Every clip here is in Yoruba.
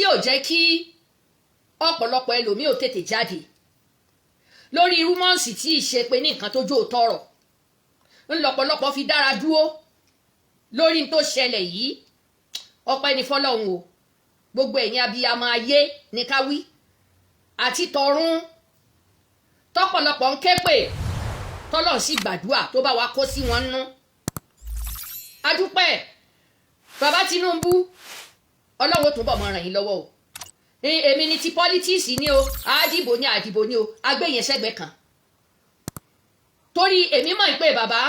Tí ò jẹ́ kí ọ̀pọ̀lọpọ̀ ẹlòmíì ò tètè jáde lórí rumours tí ì ṣe pé ní nǹkan tó jó tọrọ ńlọ́pọ̀lọpọ̀ fi dára dúró lórí tó ṣẹlẹ̀ yìí. Ọpẹ́ ní fọ́lọ́run o. Gbogbo ẹ̀yin abiyamọ ayé ní ká wí àti tọ̀run tọ́pọ̀lọpọ̀ ń ké pè, tọ́lọ̀ sì gbàdúrà tó bá wa kó sí wọn nú. Adúpẹ́, bàbá Tinubu. Ọlọ́run ó túnbọ̀ máa ràn yín lọ́wọ́ o. Èmi ni ti politics ni o, àdìbò ni, àdìbò ni o, agbẹ́yẹn sẹ́gbẹ̀ẹ́ kan, torí èmi mọ̀ pé bàbá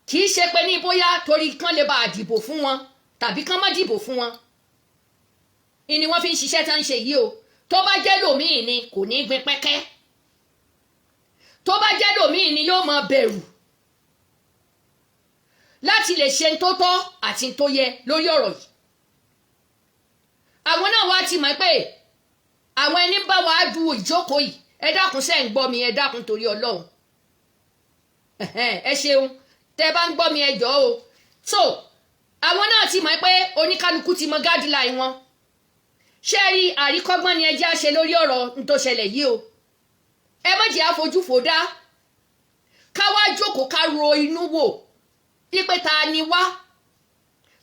kì í ṣe pé ní bóyá torí kán lè bá àdìbò fún wọn tàbí kán má dìbò fún wọn ìní wọ́n fi ń ṣiṣẹ́ tá ń ṣe yìí o. Tó bá jẹ́ lòmíì ni, kò ní í gbin pẹ́kẹ́. Tó bá jẹ́ lòmíì ni, yóò máa bẹ̀rù láti lè ṣe tó tọ́ àti tó yẹ lórí ọ̀rọ̀ yìí. Àwọn náà wá ti mọ̀ pé àwọn ẹni bá wa du ìjókòó yìí. Ẹ dákun, ṣé ń gbọ́ mi? Ẹ dákun, torí Ọlọ́run, ẹ ṣeun tẹ bá ń gbọ́ mi, ẹ jọ̀ọ́ o. So àwọn náà ti mọ̀ pé oníkálukú ti mọ guideline wọn. Ṣé rí àríkọ́gbọ́n ni ẹ jẹ́ àṣẹ lórí ọ̀rọ̀ n tó ṣẹlẹ̀ yìí o. Ẹ má jẹ́ àfojúfò dá, ká wá jókòó, ká ro inú wò ipe ta ni wá.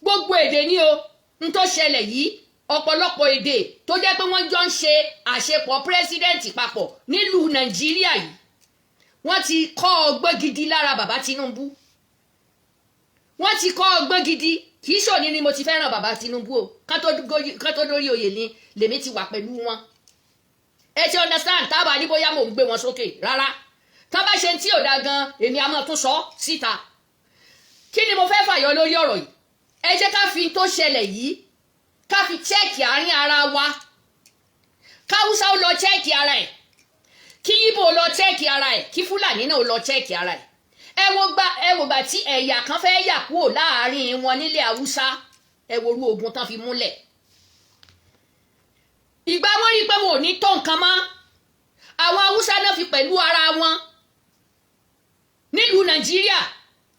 Gbogbo èdè ni o n tó ṣẹlẹ̀ yìí. Ọ̀pọ̀lọpọ̀ èdè tó jẹ́ pé wọ́n jọ ń ṣe àṣepọ̀ president papọ̀ nílùú Nàìjíríà yìí, wọ́n ti kọ́ ọgbọ́n gidi lára bàbá Tinubu. Wọ́n ti kọ́ ọgbọ́n gidi. Kì í ṣòní ni mo ti fẹ́ràn bàbá Tinubu o. Ká tó dórí oyè ni lèmi ti wà pẹ̀lú wọn. Ẹ ti understand? Tábà ní bóyá mò ń gbé wọn sókè, rárá. Tá bá ṣe tí ò da gan, èmi a máa tún sọ síta. Kí ni mo fẹ́ fàyọ lórí ọ̀rọ̀ yìí? Ẹ jẹ́ ká fi tó ṣẹlẹ̀ yìí, ká fi check àárín ara wa. Káwúsá ó lọ check ara ẹ̀, kí Yíbò lọ check ara ẹ̀, kí Fúlàní náà ó lọ check ara ẹ̀. Ẹ wo gbà tí ẹ̀yà kan fẹ́ yà kúrò láàárín wọn nílẹ̀ Haúsá, ẹ wo orú ogun tán fi múlẹ̀. Ìgbà wọn rí i pé wọn ò ní tó nǹkan mọ́, àwọn Haúsá náà fi pẹ̀lú ara wọn nílùú Nàìjíríà.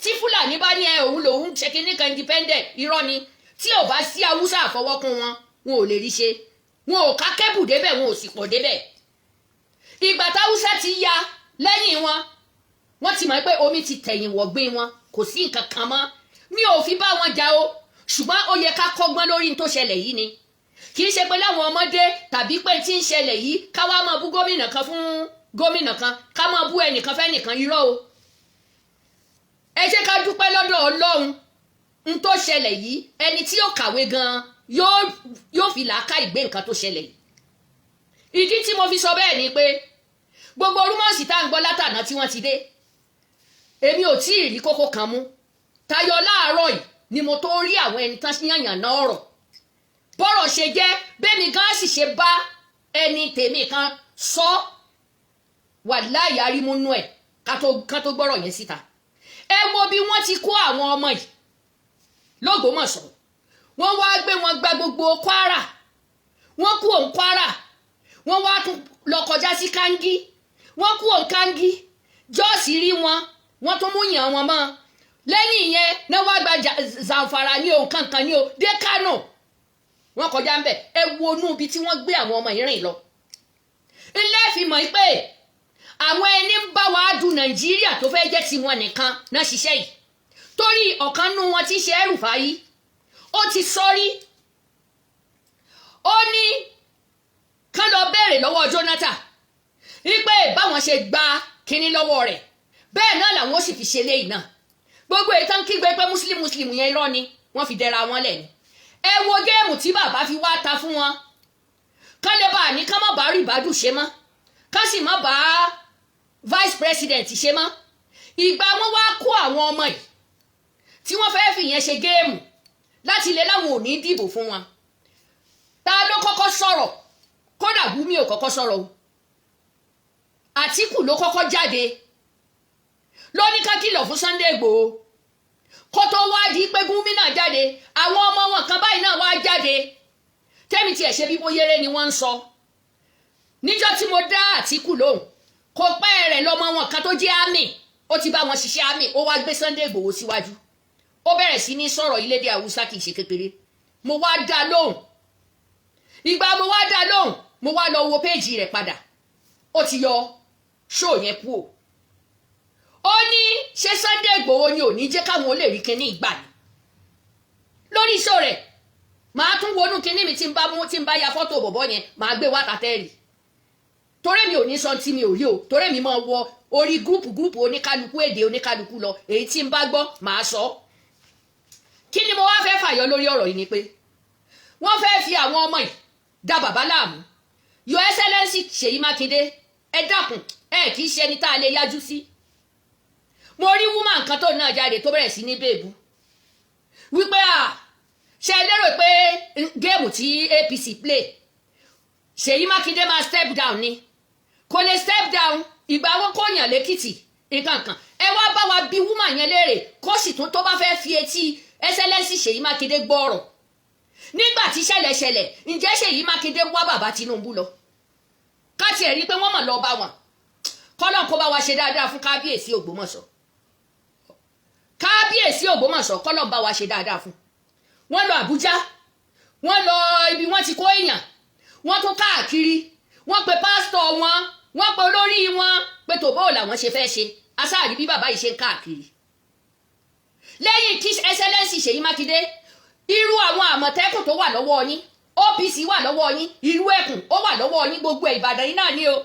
Tí Fúlàní bá ní ẹ òun lòun ṣe kinní kan independent, irọ́ ni. Tí ò bá sí Haúsá àfọwọ́kún wọn, wọn ò lè rí ṣe. Wọn ò ká kẹ́bù débẹ̀, wọn ò sì pọ̀ débẹ̀. Ìgbà táwúsá ti ya lẹ́yìn wọn, wọ́n ti mọ̀ pé omi ti tẹ̀yìn wọ̀gbìn wọn, kò sí nǹkan kan mọ́. Mi ò fi bá wọn jà o, ṣùgbọ́n ó yẹ ká kọ́gbọ́n lórí tó ṣẹlẹ̀ yìí ni. Kì í ṣe pé láwọn ọmọdé tàbí pé tí ń ṣẹlẹ̀ yìí, ká wá máa bú gómìnà kan fún gómìnà kan, ká máa bú ẹnìkan fẹ́nìkan. Irọ́ o. Ẹ jẹ́ ká dúpẹ́ lọ́dọ̀ Ọlọ́run. N tó ṣẹlẹ̀ yìí, ẹni tí yóò kàwé gan yóò fi làákà ìgbé nǹkan tó ṣẹlẹ̀ yìí. Ìdí tí mo fi sọ bẹ́ẹ̀ ni pé gbogbo rumours tá à ń gbọ́ látàná tí wọ́n ti dé, èmi ò tí ì rí kókó kan mú tayọ láàárọ̀ yìí ni mo tó rí àwọn ẹni tán yànyàn náà ọ̀rọ̀ bọ́rọ̀ ṣe jẹ́. Bẹ́ẹ̀ni gan sì ṣe bá ẹni tèmi kan sọ wà láyà rímúnú ẹ̀ ká tó gbọ́rọ̀ yẹn síta. Ẹ wo bí wọ́n ti kó àwọn ọmọ yìí lÓgbómọ̀ṣọ́. Wọ́n wá gbé wọn gba gbogbo Kwara, wọ́n kú òun Kwara, wọ́n wá tún lọ kọjá sí Kangi. Wọ́n kú òun Kangi, Jọ́ọ̀sì rí wọn, wọ́n tún mú yàn wọn mọ́. Lẹ́yìn ìyẹn náà wá gba Zamfara ní o, kankan ní o, dé Kánò, wọ́n kọjá ń bẹ̀. Ẹ wo inú ibi tí wọ́n gbé àwọn ọmọ yìí rìn lọ. Ilé fi mọ̀ pé àwọn ẹni ń bá wa du Nàìjíríà tó fẹ́ jẹ́ tiwọn nìkan náà ṣiṣẹ́ yìí, torí ọ̀kan nú wọn tí ṣe El-Rufai, ó ti sọrí, ó ní kán lọ béèrè lọ́wọ́ Jonathan wípé báwọn ṣe gba kínní lọ́wọ́ rẹ̀, bẹ́ẹ̀ náà làwọn ó sì fi ṣe léyìí náà. Gbogbo ìtàn kígbe pé Muslim, Muslim yẹn, irọ́ ni, wọ́n fi dẹra wọn lẹ̀ ni. Ẹ wo game tí bàbá fi wá ta fún wọn, kán lè bá ní kán má bá Ribadu ṣe mọ́, kán sì má bá vice president ṣe mọ́. Ìgbà wọn wá kó àwọn ọmọ yìí tí wọ́n fẹ́ẹ́ fi yẹn ṣe game láti lè láwọn ò ní dìbò fún wọn, ta ló kọ́kọ́ sọ̀rọ̀? Kódà Gumi ò kọ́kọ́ sọ̀rọ̀ o, Àtíkù ló kọ́kọ́ jáde ló ní ká kìlọ̀ fún Sunday Igboho, kó tó wá di pé Gumi náà jáde. Àwọn ọmọ wọn kan báyìí náà wá jáde. Tẹ́mi tiẹ̀ ṣe bí bóyéré ni wọ́n ń sọ níjọ́ tí mo dá Àtíkù lóhùn. Kò pẹ́ rẹ̀ lọ́mọ wọn kan tó jẹ́ àmì, ó ti bá wọn ṣiṣẹ́ àmì, ó wá gbé Sunday Igboho síwájú, ó bẹ̀rẹ̀ sí ní sọ̀rọ̀ ilédè Haúsá, kì í ṣe kékeré. Mo wá dá lóhùn. Ìgbà mo wá dá lóhùn, mo wá lọ wo péèjì rẹ̀ padà, ó ti yọ show yẹn kú o. Ó ní ṣé Sunday Igboho ni ò ní jẹ́ káwọn ó lè rí kinní ìgbà ni lórí show rẹ̀. Màá tún wọnú kinní mi tí n bá mú, tí n bá ya fọ́tò bọ̀bọ̀ yẹn, màá gbé wá tàtẹ́rì, torí mi ò ní sọ tí mi ò rí o, torí mi máa wọ orí group group oníkálukú, èdè oníkálukú lọ. Èyí tí n bá gbọ́, màá sọ. Kí ni mo wá fẹ́ fàyọ lórí ọ̀rọ̀ yìí ni pé wọ́n fẹ́ fi àwọn ọmọ yìí da bàbá láàmú. Your Excellency Ṣèyí Mákindé, ẹ dákun, ẹ kì í ṣe ẹni tá a lè yájú sí. Mo rí woman kan tó náà jáde tó bẹ̀rẹ̀ sí ní bèbú wípé à ṣe lérò pé game tí APC play, Ṣèyí Mákindé máa step down ni? Kò lè step down. Ìgbà wọn kò yàn lẹ́kìtì nǹkan kan. Ẹ wá bá wa bí woman yẹn léèrè, kó sì tún tó bá fẹ́ fi etí Excellency Ṣèyí Mákindé gbọ́ ọ̀rọ̀. Nígbà tí ṣẹlẹ̀ ṣẹlẹ̀, ǹjẹ́ Ṣèyí Mákindé wá bàbá Tinubu lọ? Ká tiẹ̀ rí i pé wọ́n mọ̀ lọ bá wọn. Kọ́lọ́n kó bá wa ṣe dáadáa fún kábíyèsí Ògbómọ̀ṣọ́. Kábíyèsí Ògbómọ̀ṣọ́, kọ́lọ́n bá wa ṣe dáadáa fún wọ́n. Lọ Àbújá, wọ́n lọ ibi wọ́n ti kó èèyàn, wọ́n tún káàkiri, wọ́n pe pásítọ̀ wọn, wọ́n pe olórí wọn pé tó bóò làwọn ṣe fẹ́ ṣe asáàrí bí bàbá yìí ṣe ń káàkiri. Lẹ́yìn kí Excellency Ṣèyí Mákindé, irú àwọn Àmọ̀tẹ́kùn tó wà lọ́wọ́ yín, OPC wà lọ́wọ́ yín, irú ẹkùn ó wà lọ́wọ́ yín, gbogbo Ìbàdàn yìí náà ní o.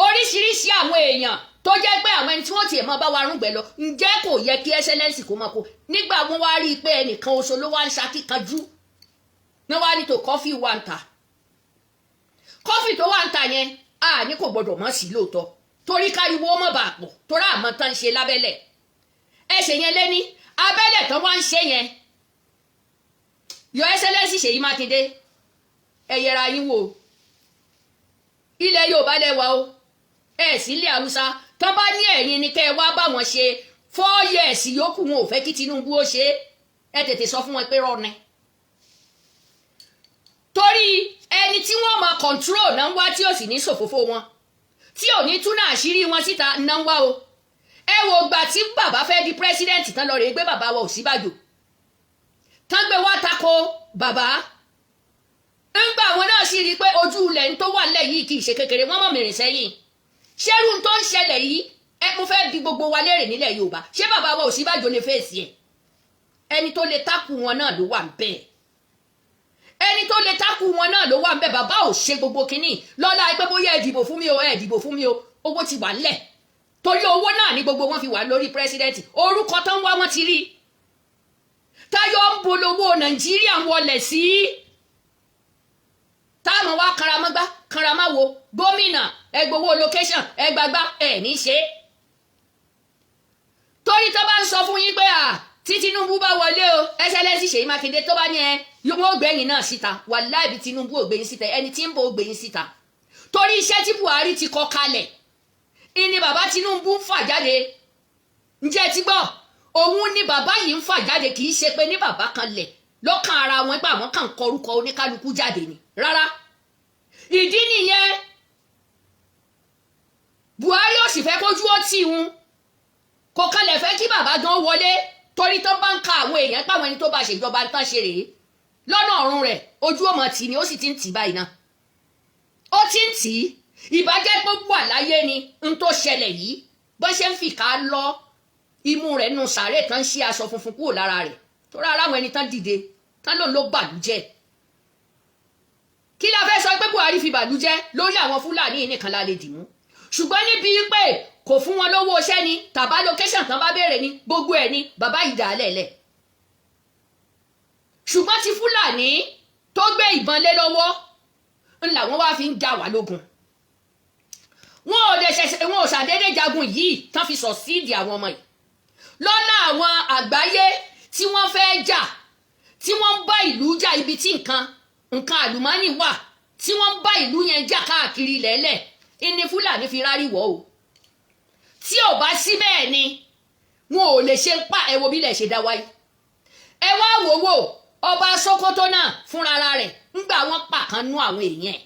Oríṣiríṣi àwọn èèyàn tó jẹ́ pé àwọn ẹni tí wọ́n tiẹ̀ máa bá wa rúgbẹ́ lọ, ǹjẹ́ kò yẹ kí Excellency kó máa kó nígbà wọn wá rí i pé ẹnìkan oṣù ló wá ń ṣakíkanjú ní wàá ní tó curfew wà ń ta? Curfew tó wà ń ta yẹn, a ní kò gbọdọ̀ mọ́ sí lóòótọ́, torí káriwo mọ̀ bá pọ̀, torí àmọ́ tán ń ṣe lábẹ́lẹ̀. Ẹ ṣe yẹn lẹ́ní abẹ́lẹ̀ tán wá ń ṣe yẹn. Your Excellency Ṣèyí Mákindé, ẹ yẹra yín wò. Ilẹ̀ Yorùbá lẹ́wà o, ẹ sí ilẹ̀ Haúsá. Tán bá ní ẹ̀yin ni kẹ́ ẹ wá bá wọn ṣe 4 years yòókù, wọn ò fẹ́ kí Tinubu ó ṣe é. Ẹ tètè sọ fún wọn pé rọ́ọ̀nì, torí ẹni tí wọ́n máa control náà ń wá, tí ò sì ní ṣòfófó wọn, tí ò ní túnà àṣírí wọn síta náà ń wá o. Ẹ wo gbà tí bàbá fẹ́ di president tán, lọ rèé gbé bàbá wa Ọ̀ṣínbàjò tán, gbé wá tako bàbá. Ńgbà àwọn náà sì rí i pé ojú ilẹ̀ ń tó wà nílẹ̀ yìí kì í ṣe kékeré, wọ́n mọ̀ mìrìn sẹ́yìn. Ṣérú tó ń ṣẹlẹ̀ yìí, ẹ mo fẹ́ bi gbogbo wa léèrè nílẹ̀ Yorùbá, ṣé bàbá wa Ọ̀ṣínbàjò lè fèsì ẹ̀? Ẹni tó lè tákù wọn náà ló wà ń bẹ́ẹ̀. Ẹni tó lè tákù wọn náà ló wà ń bẹ́ẹ̀. Bàbá ò ṣe gbogbo kínní lọ́la pé bóyá ẹ dìbò fún mi o, ẹ dìbò fún mi o, owó ti wà ńlẹ̀, torí owó náà ní gbogbo wọn fi wà lórí president. Orúkọ tán wá, wọn ti rí táyọ̀ ń bolówó Nàìjíríà ń wọlé sí táwọn wá karamọ́gbá karamáwo. Gómìnà ẹgbowó location ẹgbàgbá ẹ ní ṣe, torí tó bá ń sọ fún yín pé à tí Tinubu bá wọlé o, Excellency Ṣèyí Mákindé, tó bá ní ẹ wọn ò gbẹ̀yìn náà síta, wàláhì bí Tinubu ò gbẹ̀yìn síta, ẹni tí ń bọ̀ ò gbẹ̀yìn síta, torí iṣẹ́ tí Buhari ti kọ kalẹ̀ ìní bàbá Tinubu ń fà jáde. Ǹjẹ́ ti gbọ́? Òun ni bàbá yìí ń fà jáde. Kì í ṣe pé ní bàbá kan lẹ̀ lọ́kàn ara wọn gbà wọ́n kàn kọ orúkọ oníkálukú jáde ni rárá. Ìdí nìyẹn, Buhari ò sì fẹ́ kójú ó tì ń kò kalẹ̀ fẹ́ kí bàbá gan wọlé, torí tó bá ń ka àwọn èèyàn páwọn ẹni tó bá ṣèjọba tán ṣe rèé lọ́nà ọ̀run rẹ̀, ojú ọmọ tì ní. Ó sì ti ń tì báyìí náà, ó ti ń tì í. Ìbàjẹ́ gbogbo àláyé ni n tó ṣẹlẹ̀ yìí, bó ṣe ń fìkà lọ imú rẹ̀ nù sàárè tán, ṣí aṣọ funfun kúrò lára rẹ̀, torí ara àwọn ẹni tán dìde tán lòun ló bàlújẹ́. Kí la fẹ́ sọ pé Buhari fi bàlújẹ́ lórí àwọn Fúlàní yìí nìkan la lè dìmú, ṣùgbọ́n níbi pé kò fún wọn lówó iṣẹ́ ni tàbá location tán bá béèrè ni, gbogbo ẹ̀ ni bàbá yìí dà á lẹ̀lẹ̀. Ṣùgbọ́n ti Fúlàní tó gbé ìbọn lé lọ́wọ́ ń làwọn wá fi ń jà wá lógun. Wọn ò dẹ̀ ṣẹ̀ṣẹ̀, wọn ò ṣàdédé jagun yìí tán fi sọ síìdì àwọn ọmọ yìí lọ́nà. Àwọn àgbáyé tí wọ́n fẹ́ jà, tí wọ́n ń bá ìlú jà, ibi tí nǹkan nǹkan àlùmọ́nì wà, tí wọ́n ń bá ìlú yẹn jà káàkiri lẹ́lẹ̀, ìní Fúlàní fi rárí wọ̀ o. Tí ò bá sí bẹ́ẹ̀ ni wọn ò lè ṣe ń pa. Ẹ wo bí ilẹ̀ ṣe dá wáyé. Ẹ wá wò wò, ọba Sókótó náà fúnra rẹ̀, ńgbà wọ́n pa kan nú àwọn èèyàn ẹ̀,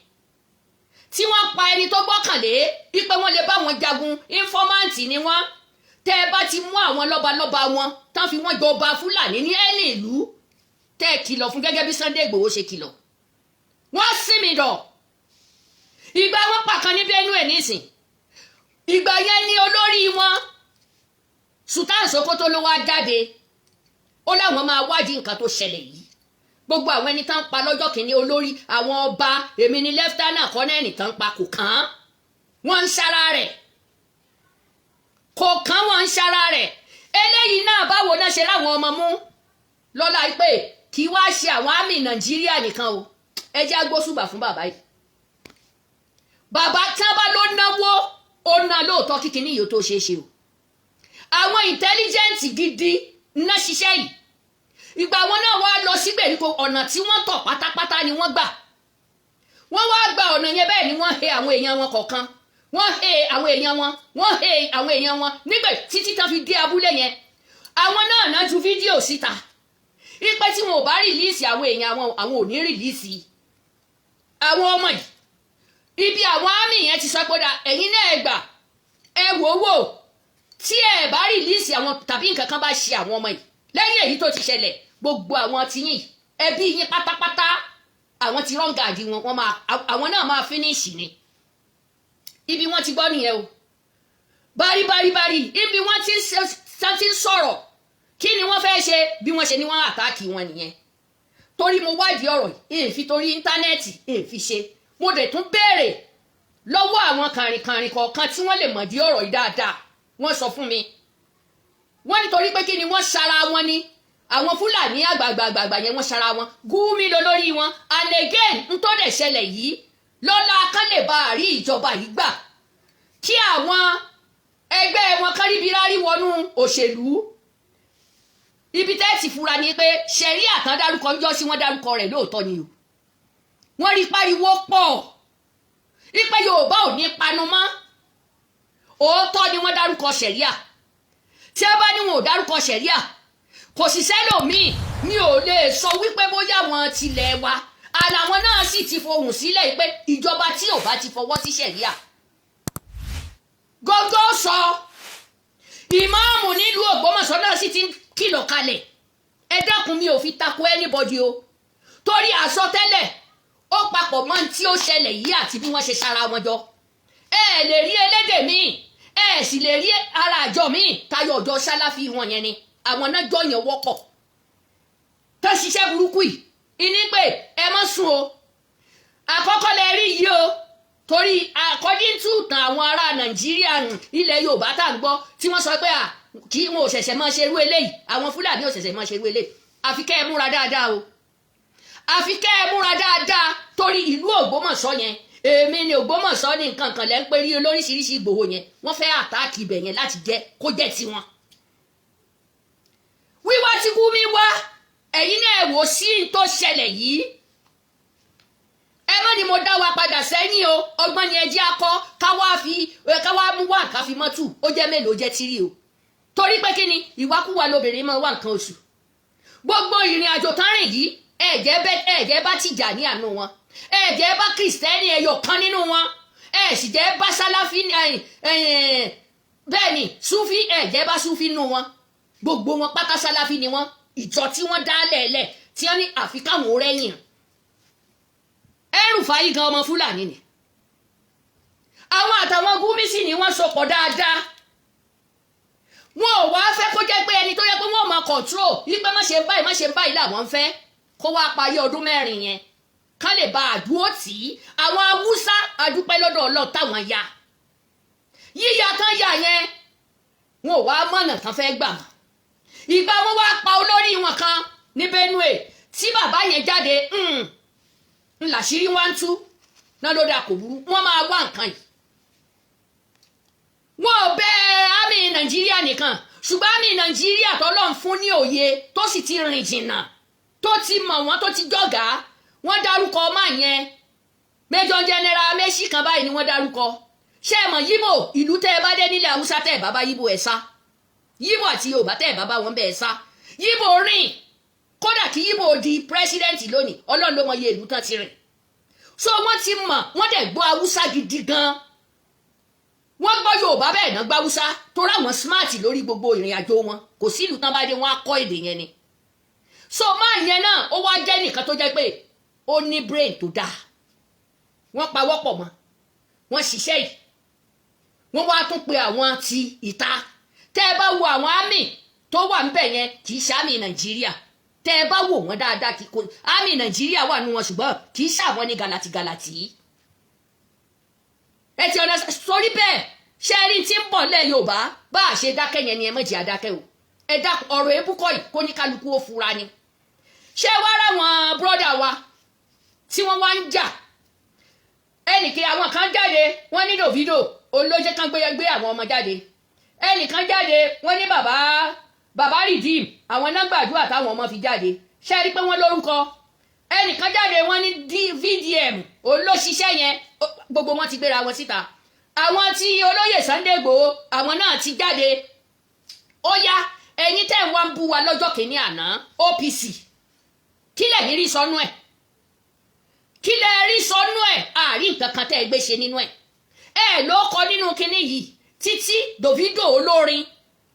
tí wọ́n pa ẹni tó gbọ́kànlé wípé wọ́n lè bá wọn jagun, informant ni wọ́n. Tẹ́ ẹ bá ti mú àwọn lọ́balọ́ba wọn tán fi wọ́n jọba Fúlàní ní ẹ̀lì ìlú, tẹ́ ẹ kìlọ̀ fún gẹ́gẹ́ bí Sunday Ìgbòho ṣe kìlọ̀, Wọ́n sì mí dọ̀. Ìgbà wọn pàkan ní Benue nísìn, ìgbà yẹn ni olórí wọn Sultan Sokoto ló wá jáde, ó láwọn máa wádìí nǹkan tó ṣẹlẹ̀ yìí. Gbogbo àwọn ẹni tán pa lọ́jọ́ kìíní, olórí àwọn ọba, èmi ni lieutenant colonel tán pa, kò kàn án, wọ́n ń ṣara rẹ̀, kò kàn, wọ́n ń ṣara rẹ̀. Eléyìí náà, báwo náà ṣe láwọn ọmọ mú lọ́la pé kí wá ṣe àwọn army Nàìjíríà nìkan o. Ẹ jẹ́ agbóṣùbà fún bàbá yìí. Bàbá tí wọ́n bá ló náwó, ó ná lóòótọ́. Kíkiní yìí ó tó ṣeé ṣe o, àwọn intelligent gidi ná ṣiṣẹ́ yìí. Ìgbà wọn náà wá lọ sí gbèríko, ọ̀nà tí wọ́n tọ̀ pátápátá ni wọ́n gbà. Wọ́n wá gba ọ̀nà yẹn, bẹ́ẹ̀ ni wọ́n he àwọn èèyàn wọn kọ̀ọ̀kan, wọ́n he àwọn èèyàn wọn, wọ́n he àwọn èèyàn wọn nígbà títí tán fi dé abúlé yẹn. Àwọn náà náà ju fídíò síta ipe tí wọn ò bá release àwọn èèyàn àwọn, àwọn ò ní release àwọn ọmọ yìí. Ibi àwọn army yẹn ti sọ pé ẹ̀yin náà ẹ gbà, ẹ wò ó wò, tí ẹ bá release àwọn tàbí nǹkan kan bá ṣe àwọn ọmọ yìí lẹ́yìn èyí tó ti ṣẹlẹ̀, gbogbo àwọn tiyín, ẹbí yín pátápátá, àwọn ti rọ́ǹgàdì wọn, wọ́n máa, àwọn náà máa finish ni. Ibi wọ́n ti gbọ́ nìyẹn o. Bárí bárí bárí, ibi wọ́n ti ń sọ̀rọ̀, kí ni wọ́n fẹ́ ṣe? Bí wọ́n ṣe ní wọ́n attack wọn nìyẹn. Torí mo wádìí ọ̀rọ̀ yìí, fi torí internet fi ṣe, mo dẹ̀ tún béèrè lọ́wọ́ àwọn kàrìnkàrìn kọ̀ọ̀kan tí wọ́n lè mọ̀ dí ọ̀rọ̀ yìí dáadáa. Wọ́n sọ fún mi, wọ́n nítorí pé kí ni, wọ́n ṣara wọn ni. Àwọn Fúlàní àgbààgbààgbà yẹn, wọ́n ṣara wọn, Gúmi lọ lórí wọn. And again, n tó dẹ̀ ṣẹlẹ̀ yìí lọ́la kán lè bá àrí ìjọba yìí gbà, kí àwọn ẹgbẹ́ wọn káríbi rárí wọnú òṣèlú. Ibi tẹ́ ti fura ni pé ṣẹ̀rí àtàn dárúkọ ń jọ́ sí, wọ́n dárúkọ rẹ̀ lóòótọ́ ni o. Wọ́n rí pariwo pọ̀ ipe Yorùbá ò ní panu mọ́. Òótọ́ ni wọ́n dárúkọ ṣẹ̀ríà. Tí ẹ bá ní wọn ò dárúkọ ṣẹ̀ríà, kò sì sẹ́lòmíì mi ò lè sọ wípé bóyá wọn tilẹ̀ wa àlàwọn náà sì ti fohùn sílẹ̀ pé ìjọba tí ò bá ti fọwọ́ sí ṣẹ̀ríà gógó sọ. Ìmáàmù nílùú Ògbómọ̀ṣọ́ náà sì ti ń kìlọ̀ kalẹ̀. Ẹ dákun, mi ò fi tako anybody o, torí àsọtẹ́lẹ̀ ó papọ̀ mọ́ tí ó ṣẹlẹ̀ yìí àti bí wọ́n ṣe ṣara wọn jọ. Ẹ lè rí elédè míì, ẹ sì lè rí ara àjọ míì tayọ ọjọ́ sálàfí wọn yẹn ni. Àwọn náà jọ yẹn wọ́pọ̀ tó ṣiṣẹ́ burúkú yìí. Ìní pé ẹ má sùn o. Àkọ́kọ́ lẹ rí yìí o, torí according to ìtàn àwọn ará Nàìjíríà, ilẹ̀ Yorùbá tá à ń gbọ́ tí wọ́n sọ pé à kí wọn ò ṣẹ̀ṣẹ̀ máa ṣe irú eléyìí, àwọn Fúlàní ò ṣẹ̀ṣẹ̀ máa ṣe irú eléyìí. Àfi kẹ́ ẹ múra dáadáa o, àfi kẹ́ ẹ múra dáadáa, torí ìlú Ògbómọ̀ṣọ́ yẹn, èmi ni Ògbómọ̀ṣọ́ ní nǹkan kan lẹ́ ń pè rí lóríṣiríṣi. Ìgbòho yẹn, wọ́n fẹ́ attack ibẹ̀ yẹn láti jẹ́ kó jẹ́ tiwọn. Wíwá tí Gumi wá, ẹ̀yin náà wò sí n tó ṣẹlẹ̀ yìí. Ẹ má ní mo dá wa padà sẹ́yìn o. Ọgbọ́n ni ẹ jẹ́ akọ́ káwá fi káwá mú wá ká fi mọ́tù. Ó jẹ́ mélòó? Jẹ́ three o. Torí pé kí ni, ìwákúwà lobìnrin máa wá nǹkan oṣù. Gbogbo ìrìn àjò tán rìn yìí, ẹ̀jẹ̀ bá tìjà ní àánú wọn, ẹ̀jẹ̀ bá Kìrìsìtẹ́nì ẹyọ kan nínú wọn, ẹ̀ sì jẹ́ bá Sálàfí, bẹ́ẹ̀ ni Súfí, ẹ̀jẹ̀ bá Súfí nínú wọn. Gbogbo wọn pátá, Sálàfí ni wọn. Ìjọ tí wọ́n dá lẹ̀lẹ̀ tí wọ́n ní àfi káwọn rẹ́yìn El-Rufai gan, ọmọ Fúlàní ni. Àwọn àtàwọn Gúmísì ni wọ́n sopọ̀ dáadáa. Wọn ò wá fẹ́ kó jẹ́ pé ẹni tó yẹ pé wọ́n máa control wípé má ṣe báyìí, má ṣe báyìí làwọn ń fẹ́ kó wá parí ọdún 4 yẹn, ká lè bá àdúró tì í. Àwọn Haúsá, adúpẹ́ lọ́dọ̀ Ọlọ́ọ̀ táwọn ya yíya tán yà yẹn, wọn ò wá mọ̀nà tán fẹ́ gbà mọ́. Ìgbà wọn wá pa olórí wọn kan ní Benue, tí bàbá yẹn jáde, ńlàṣírí wá ń tú náà ló dà, kò burú, wọ́n máa wá nǹkan yìí. Wọn ò bẹ army Nàìjíríà nìkan, ṣùgbọ́n army Nàìjíríà tọ́lọ́ ń fún ní òye, tó sì ti rìn jìnnà, tó ti mọ̀ wọ́n, tó ti jọ̀gá, wọ́n dárúkọ ọmọ yẹn, Major General méjì kan báyìí ni wọ́n dárúkọ. Ṣé ẹ mọ̀ Yíbò? Ìlú tẹ́ ẹ bá dé nílẹ̀ Haúsá, tẹ́ ẹ bá bá Yíbò, ẹ̀ sá. Yíbò àti Yorùbá, tẹ́ ẹ bá bá wọn bẹ́ẹ̀, sá. Yíbò rìn, kódà kí Yíbò di president lónìí, Ọlọ́run ló mọ iye ìlú tán ti rìn. So wọ́n ti mọ̀, wọ́n dẹ̀ gbọ́ Haúsá gidi gan. Wọ́n gbọ́ Yorùbá bẹ́ẹ̀ náà gbọ́ Haúsá, torí àwọn smart lórí gbogbo ìrìn àjò wọn. Kò sí ìlú tán bá dé, wọ́n á kọ́ èdè yẹn ni. So máa yẹn náà, ó wá jẹ́ nìkan tó jẹ́ pé ó ní brain tó dáa. Wọ́n pawọ́pọ̀ mọ́, wọ́n ṣiṣẹ́ yìí, wọ́n wá tún pe àwọn ti ìta. Tẹ́ ẹ bá wo àwọn army tó wà ńbẹ̀ yẹn, kì í ṣe army Nàìjíríà. Tẹ́ ẹ bá wò wọ́n dáadáa, kì í kò army Nàìjíríà wà nù wọn, ṣùgbọ́n kì í ṣàwọn ní gàlàtìgàlàtì. Ẹ ti ọ̀nà sórí bẹ́ẹ̀. Ṣé ẹ rí tí ń bọ̀ lẹ́ Yorùbá? Bá a ṣe dákẹ́ yẹn ni ẹ má jẹ́ adákẹ́ o. Ẹ dákun, ọ̀rọ̀ ebúkọ́ yìí, kó ní kálukú ó fura ni. Ṣé wá ráwọn brother wa tí wọ́n wá ń jà ẹnìkí? Àwọn kan jáde, wọ́n ní Davido olójé kan gbé gbé àwọn ọmọ jáde. Ẹnìkan jáde, wọ́n ní bàbá bàbá Redeem, àwọn náà gbàdúrà táwọn ọmọ fi jáde. Ṣé rí pé wọ́n lórúkọ? Ẹnìkan jáde, wọ́n ní VDM olóṣìṣẹ́ yẹn. Gbogbo wọn ti gbéra wọn síta. Àwọn tí olóyè Sunday Igboho, àwọn náà ti jáde. Ó yá, ẹ̀yin tẹ́ ń wá ń bú wa lọ́jọ́ kìíní àná, OPC, kí lẹ̀yin rí sọnú ẹ̀? Kí lẹ rí sọnú ẹ̀? Àárín nǹkan kan tẹ́ ẹ gbé ṣe nínú ẹ̀, ẹ ló kọ nínú kinní yìí. Títí Davido olórin,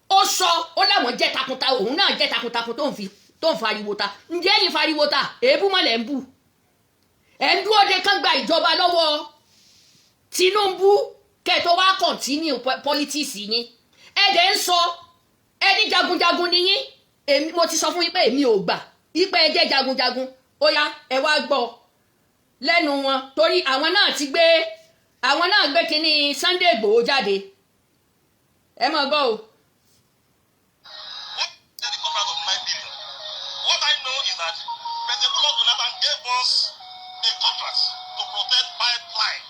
ó sọ, ó láwọn jẹ́ takuntakun, òun náà jẹ́ takuntakun tó ń fi tó ń fariwo ta. Ǹjẹ́ ẹ̀yin fariwo ta? Èébú mọ́lẹ̀ ń bù. Ẹ̀ ń dúró de kán gba ìjọba lọ́wọ́ Tinubu kẹ́ ẹ tó wá continue politics yín. Ẹ dẹ̀ ń sọ ẹni jagunjagun ni yín. Èmi mo ti sọ fún yín pé èmi ò gbà yín pé ẹ jẹ́ jagunjagun. Ó yá, ẹ wá gbọ́ lẹ́nu wọn, torí àwọn náà ti gbé, àwọn náà gbé kínní Sunday Igboho jáde. Ẹ máa gbọ́ o. What the contract of 9 billion? What I know is that President Goodluk Jonathan gave us a contract to protect pipeline.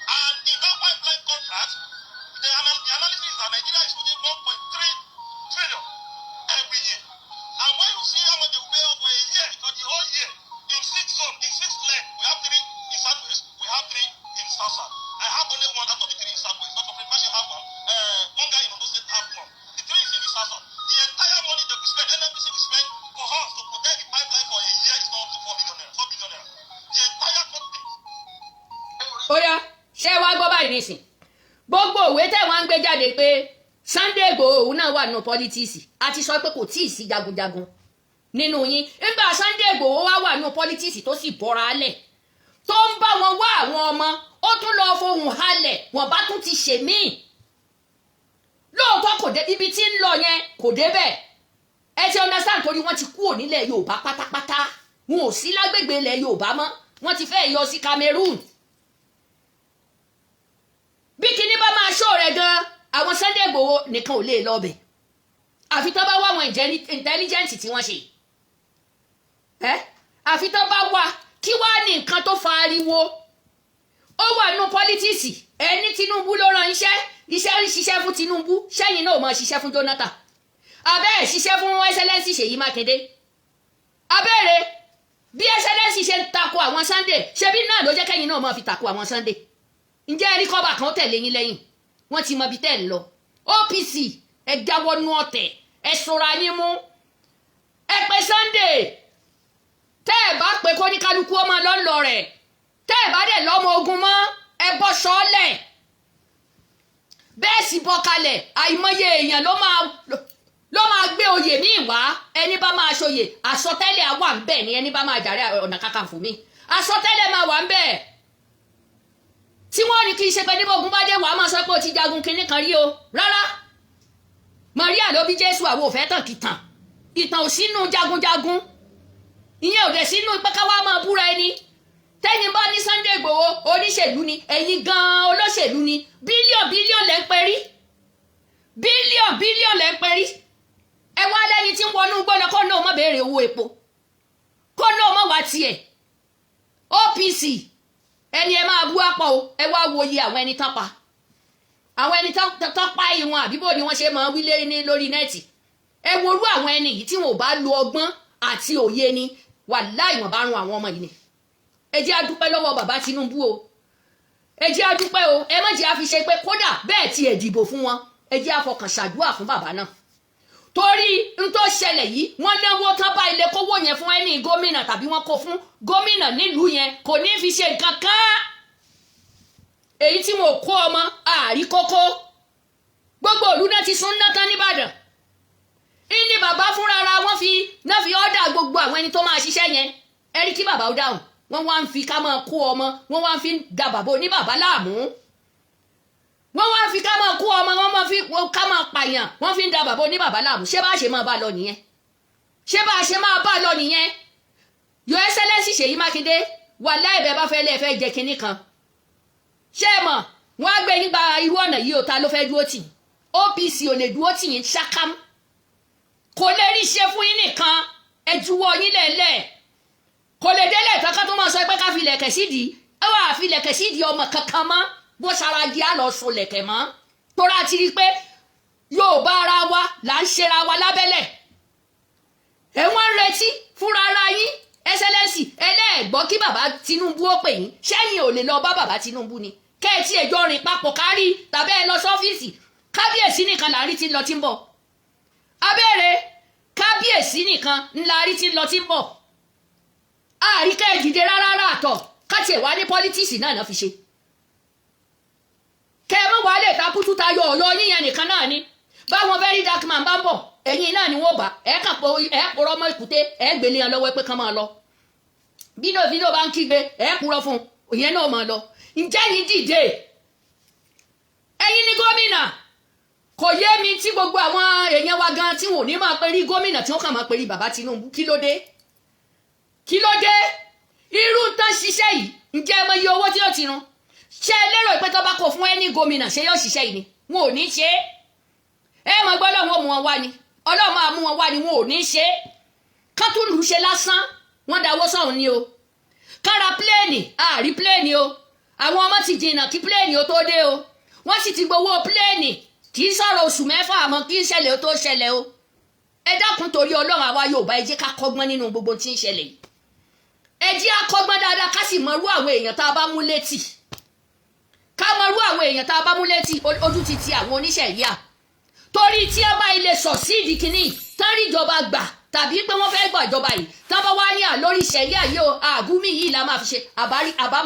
And in that pipeline contract, the analysis is that Nigeria is putting 1.3 trillion every year. And when you see how much they will pay us for a year, for the whole year, in six zones, in six legs, we have three in Southwest, we have three in South South. I have only one out of the three in Southwest. Dr. Fred Fashion have one. One guy in Ondo State have one. The three is in the South South. The entire money they will spend, NNPC will spend for us to protect the pipeline for a year is not up to 4 billion naira. 4 billion naira. The entire content. Ó yá, ṣé wàá gbọ́ báyìí nísìn? Gbogbo òwe tẹ́ wọ́n ń gbé jáde pé Sunday Igboho òun náà wà nínú politics, a ti sọ pé kò tíì sí jagunjagun nínú yín. Nígbà Sunday Igboho wá wà nínú politics, tó sì bọ́ra lẹ̀, tó ń bá wọn wá àwọn ọmọ, ó tún lọ fohùn halẹ̀, wọ́n bá tún ti ṣèmíì. Lóòótọ́, kò dé ibi tí ń lọ yẹn, kò débẹ̀. Ẹ ti understand? Torí wọ́n ti kúrò nílẹ̀ Yorùbá pátápátá, wọn ò sí lágbègbè ilẹ̀ Yorùbá mọ́, wọ́n ti fẹ́ yọ sí Cameroon. Bí kinní bá máa ṣó rẹ̀ gan, àwọn Sunday Igboho nìkan ò lè lọ bẹ̀, àfi tó bá wá àwọn intelligent tí wọ́n ṣe ẹ́, àfi tó bá wá. Kí wá ní nǹkan tó fa ariwo? Ó wà nínú politics. Ẹni Tinubu ló rán iṣẹ́, iṣẹ́ ń ṣiṣẹ́ fún Tinubu. Sẹ́yìn náà máa ṣiṣẹ́ fún Jonathan abẹ́ ẹ̀, ṣiṣẹ́ fún Excellency Ṣèyí Mákindé abẹ́rẹ́. Bí Excellency ṣe ń tako àwọn Sunday, ṣebí náà ló jẹ́ kẹ́yìn náà máa fi tako àwọn Sunday. Ǹjẹ́ ẹ rí kọ́bà kan tẹ̀lé yín lẹ́yìn? Wọ́n ti mọ ibi tẹ́ ẹ̀ ń lọ. OPC, ẹ jáwọ́ nú ọ̀tẹ̀, ẹ ṣọ́ra yín mú. Ẹ pé Sunday. Tẹ́ ẹ bá pé kó ní kálukú ọmọ lọ́nlọ́ rẹ̀, tẹ́ ẹ bá dẹ̀ lọ́mọ ogun mọ́, ẹ bọ́ sọ́ọ́lẹ̀ bẹ́ẹ̀ sì bọ́ kalẹ̀. Àìmọye èèyàn ló máa gbé oyè míì wá. Ẹni bá máa ṣoyè, àsọtẹ́lẹ̀ wà ń bẹ̀ ni. Ẹni bá máa jàre Ọ̀nà Kakanfò mi, àsọtẹ́lẹ̀ máa wà ń bẹ̀ tí wọ́n ní kí n ṣe pé níbo ogun bá dé, wàá máa sọ pé o ti jagun kinní kan rí o. Rárá, Maria ló bí Jésù. Àwọn òfẹ́ tàn kìtàn, ìtàn ò sínú jagunjagun, ìyẹn ò dẹ̀ sínú pé káwá máa búra ẹni. Tẹ́yìn bá ní Sunday Igboho oníṣèlú ni, ẹ̀yin gan-an olóṣèlú ni. Billion billion lẹ́ ń perí, billion billion lẹ́ ń perí. Ẹ wá lẹ́ni tí ń wọnú gbọ́dọ̀ kó náà má béèrè owó epo, kó náà má wá tiẹ̀. OPC, ẹni ẹ máa bú àpọ̀ o. Ẹ wá wo iye àwọn ẹni tán pa, àwọn ẹni tán pa ìwọ̀n àbíbò ni wọ́n ṣe máa wílé ní lórí net. Ẹ worú àwọn ẹni yìí, tí wọn ò bá lo ọgbọ́n àti òye ni, wàláì, wọ́n bá run àwọn ọmọ yìí ni. Ẹ jẹ́ á dúpẹ́ lọ́wọ́ bàbá Tinubu o. Ẹ jẹ́ á dúpẹ́ o. Ẹ má jẹ́ á fi ṣe pé kódà bẹ́ẹ̀ tiẹ̀ dìbò fún wọn, ẹ jẹ́ á fọkàn ṣàdúrà fún bàbá náà, torí n tó ṣẹlẹ̀ yìí, wọ́n náwó tán bá ilé kówó yẹn fún ẹni gómìnà tàbí wọ́n kó fún gómìnà nílùú yẹn, kò ní fi ṣe nǹkan kan. Èyí tí wọn ò kó ọmọ àárí kókó, gbogbo òlu náà ti sún ná tán nìbàdàn. Ìní bàbá fúnra ra wọn fi náà fi ọ́dà gbogbo àwọn ẹni tó máa ṣiṣẹ́ yẹn. Ẹ rí kí bàbá ó dáhùn. Wọ́n wá ń fi ká máa kó ọmọ, wọ́n wá ń fi da bàbá oníbàbá láàmú. Wọ́n wá ń fi ká máa kó ọmọ, wọ́n máa fi ká máa pààyàn, wọ́n fi ń da bàbá oníbàbá láàmú. Ṣé bá ṣe máa bá lọ nìyẹn? Ṣé bá ṣe máa bá lọ nìyẹn? Your Excellency Ṣèyí Mákindé, wàláhì, bẹ́ẹ̀ bá fẹ́ lẹ́ẹ̀ fẹ́ jẹ kinní kan, ṣé ẹ mọ̀ wọ́n á gbé yín gba irú ọ̀nà yìí o. Ta ló fẹ́ dúró tì? OPC ò lè dúró tì yín ṣákám, kò lè rí ṣe fún yín nìkan. Ẹ juwọ́ yín lẹ́lẹ̀, kò lè délẹ̀ tán ká tó máa sọ pé ká fi lẹ̀kẹ̀ sídìí. Ẹ wà fi lẹ̀kẹ̀ sídìí ọmọ kankan mọ́, bó ṣara di á lọ so lẹ̀kẹ̀ mọ́, tóra ti rí i pé yóò bá ara wa là ń ṣera wa lábẹ́lẹ̀. Ẹ wọ́n ń retí fúnra ara yín. Excellency, ẹlẹ́ẹ̀gbọ́ kí bàbá Tinubu ó pè yín. Sẹ́yìn ò lè lọ bá bàbá Tinubu ni, kẹ́ ẹ tí ẹjọ́ rìn papọ̀ kárí, tàbí ẹ lọ sọ́fíìsì kábíyèsí nìkan là ń rí tí ń lọ tí ń bọ̀. Abẹ́rẹ́ kábíyèsí nìkan ńlá rí tí ń lọ tí ń bọ̀. Àríkẹ́ ẹ dìde rárá rà àtọ̀ káti ẹ̀ wá ní politics náà fi ṣe kẹ́ ẹ mọ̀ wá lè takútú tayọ ọ̀yọ́ yíyan nìkan náà ni. Báwọn Very Dark Man bá ń bọ̀, ẹ̀yin náà ni wọ́n bá ẹ̀ kàn pọ̀, ẹ̀ pọ̀rọ̀ mọ́ ìkúté, ẹ̀ gbélé yẹn lọ́wọ́ pé kán máa lọ. Bínú bínú bá ń kígbe, ẹ̀ kúrọ̀ fún ìyẹn náà máa lọ. Ǹjẹ́ yín dìde? Ẹ̀yin ní gómìnà. Kò yé mi tí gbogbo àwọn èèyàn wa gan tí wọn ò ní máa perí gómìnà, tí wọ́n kàn máa perí bàbá Tinubu. Kí ló dé? Kí ló dé? Irú tán ṣiṣẹ́ yìí, ǹjẹ́ ẹ mọ iye owó tí ó ti run? Ṣé ẹ lérò pé tó bá kó fún ẹni gómìnà, ṣé yóò ṣiṣẹ́ yìí ni? Wọn ò ní ṣe é. Ẹ mọ̀ gbọ́, Ọlọ́run ó mú wọn wá ni, Ọlọ́run máa mú wọn wá ni. Wọn ò ní ṣe é. Kán tún lù ú ṣe lásán, wọ́n dáwọ́ sọ̀hún ni o. Kára plane, àrí plane o. Àwọn ọmọ ti jìnnà kí plane ó tó dé o. Wọ́n sì ti gbowó plane. Kì í sọ̀rọ̀ oṣù 6 àmọ́ kí ìṣẹ̀lẹ̀ ó tó ṣẹlẹ̀ o. Ẹ dákun, torí Ọlọ́run, àwa Yorùbá, ẹ jẹ́ ká kọ́gbọ́n nínú gbogbo tí ń ṣẹlẹ̀ yìí. Ẹ jẹ́ á kọ́gbọ́n dáadáa, ká sì mọrú àwọn èèyàn tá a bá mú létí, ká mọrú àwọn èèyàn tá a bá mú létí. Ojú ti ti àwọn oníṣẹ̀ríà, torí tí ẹ bá ilé sọ sí ìdí kínní tán rí ìjọba gbà, tàbí pé wọ́n fẹ́ gbà ìjọba yìí, tán bá wá ní à lórí ṣẹ̀ríà yìí o, àgúnmí yìí la máa fi ṣe àbárí àbá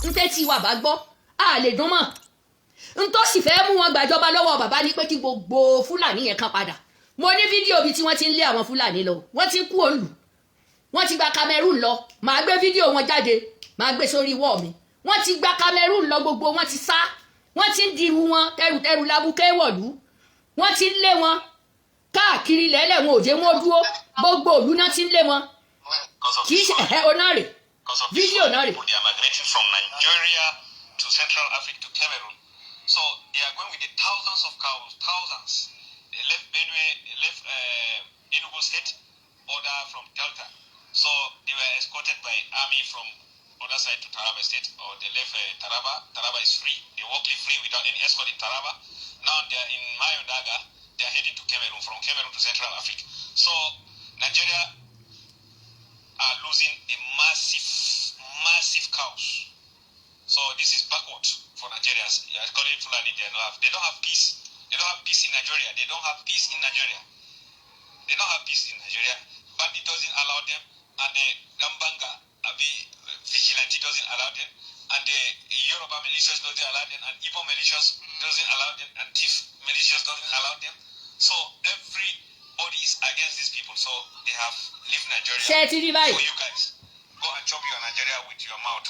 ntẹ́tí wa bá gbọ́, a lè dún mọ́. Ntọ́ sì fẹ́ mú wọn gbàjọba lọ́wọ́ bàbá ní pé kí gbogbo Fúlàní yẹn kan padà. Mo ní fídíò bíi tí wọ́n ti ń lé àwọn Fúlàní lọ, wọ́n ti ń kú òǹlù, wọ́n ti gba Cameroon lọ. Màá gbé fídíò wọn jáde, màá gbé sórí wall mi. Wọ́n ti gba Cameroon lọ, gbogbo wọn ti sá, wọ́n ti ń dirú wọn tẹrùtẹrù labúkẹ́ wọ̀lú. Wọ́n ti ń lé wọn káàkiri lẹ́lẹ̀, wọn ò jẹ́ wọn dúró. Gbogbo òlú náà ti ń lé wọn. Kì í ṣe ẹ̀ ọ̀nà rè fídíò náà rè. They are migrating from Nigeria to Central Africa to Cameroon. So they are going with the thousands of cows, thousands. They left Benue, they left Enugu State, border from Delta. So they were escorted by army from other side to Taraba State, or they left Taraba. Taraba is free. They walk free without any escort in Taraba. Now they are in Mayo Daga. They are heading to Cameroon, from Cameroon to Central Africa. So Nigeria are losing a massive, massive cows. So this is backward for Nigerians. According to Fulani, they don't have peace. They don't have peace in Nigeria. They don't have peace in Nigeria. They don't have peace in Nigeria. Bandit doesn't allow them, and the Gambanga, Abi vigilante doesn't allow them, and the Yoruba militias doesn't allow them, and Igbo militias doesn't allow them, and Tiv militias doesn't allow them. So everybody is against these people. So they have left Nigeria. Ṣé ẹ ti rí báyìí? For you guys, go and chop your Nigeria with your mouth.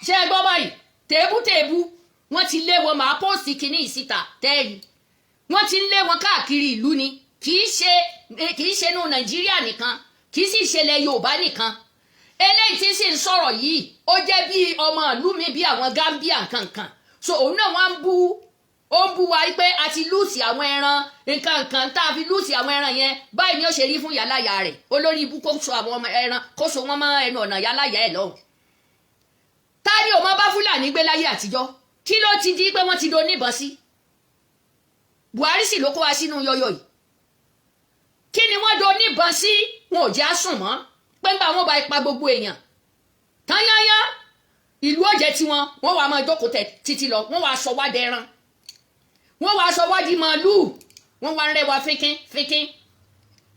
Ṣé ẹ gbọ́ báyìí? Tèébú-tèébú wọ́n ti lé wọn. Màá post kínní ìsíta tẹ́ẹ̀rì. Wọ́n ti ń lé wọn káàkiri ìlú ni. Kì í ṣe inú Nàìjíríà nìkan, kì í sì ṣẹlẹ̀ Yorùbá nìkan. Eléyìí tí sì ń sọ̀rọ̀ yìí, ó jẹ́ bí ọmọ ìlú mi, bí àwọn Gambia nkankan. So òun náà wọ́n ń bú, ó ń bú wa pé a ti lose àwọn ẹran nkankan. Tá a fi lose àwọn ẹran yẹn báyìí ni ó ṣe rí fún yàláyà rẹ̀. Olórí ibú, kó so àwọn ọmọ ẹran, kó so wọ́n mọ́ ẹnu ọ̀nà yàláyà ẹ̀ lọ́hùn. Ta ni ò mọ bá Fúlàní gbé láyé àtijọ́? Kí ló ti di pé wọ́n ti do níbọn sí? Buhari sì ló kó wa sínú yọyọ yìí. Kí ni wọ́n do níbọn sí? Wọn ò jẹ́ àsùn mọ́ pé ńgbà wọn bá ipa gbogbo èèyàn tányányá, ìlú ọ̀jẹ̀ tiwọn, wọ́n wàá máa jókòó tẹ̀ títí lọ. Wọ́n wàá sọ wá dẹran, wọ́n wàá sọ wá di màálùú, wọ́n wá ń rẹwà fínkín fínkín.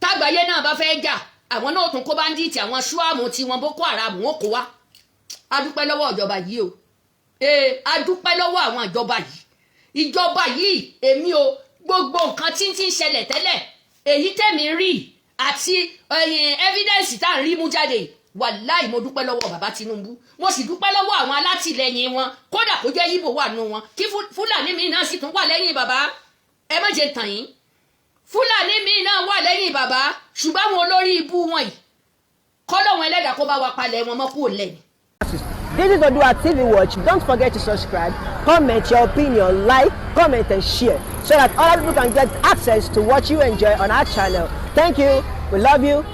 Tágbáyé náà bá fẹ́ jà, àwọn náà tún kó bandit, àwọn ṣúàmù tiwọn, Boko Haram, wọn kó wá. A dúpẹ́ lọ́wọ́ ìjọba yìí o. Ee, a dúpẹ́ lọ́wọ́ àwọn ìjọba yìí. Ìjọba yìí, èmi o, gbogbo nǹkan tí ń ti ń ṣẹlẹ̀ tẹ́lẹ̀, èyí tẹ̀mí rí àti evidence tá à ń rí mú jáde, Wàláì, mo dúpẹ́ lọ́wọ́ bàbá Tinubu, mo sì dúpẹ́ lọ́wọ́ àwọn alátìlẹyìn wọn. Kódà kó jẹ́ Yíbò wà nù wọn, kí Fúlàní mi náà sì tún wà lẹ́yìn bàbá. Ẹ má jẹ́ tàn yín, Fúlàní mi náà wà lẹ́yìn bàbá, ṣùgbọ́n àwọn olórí ibú wọn yìí, kọ́lọ́wọ́n ẹlẹ́dàá kó bá wa palẹ̀ wọn mọ́ kúrò lẹ́yìn. This is Odua TV Watch. Don't forget to subscribe, comment your opinion, like, comment, and share so that other people can get access to what you enjoy on our channel. Thank you. We love you.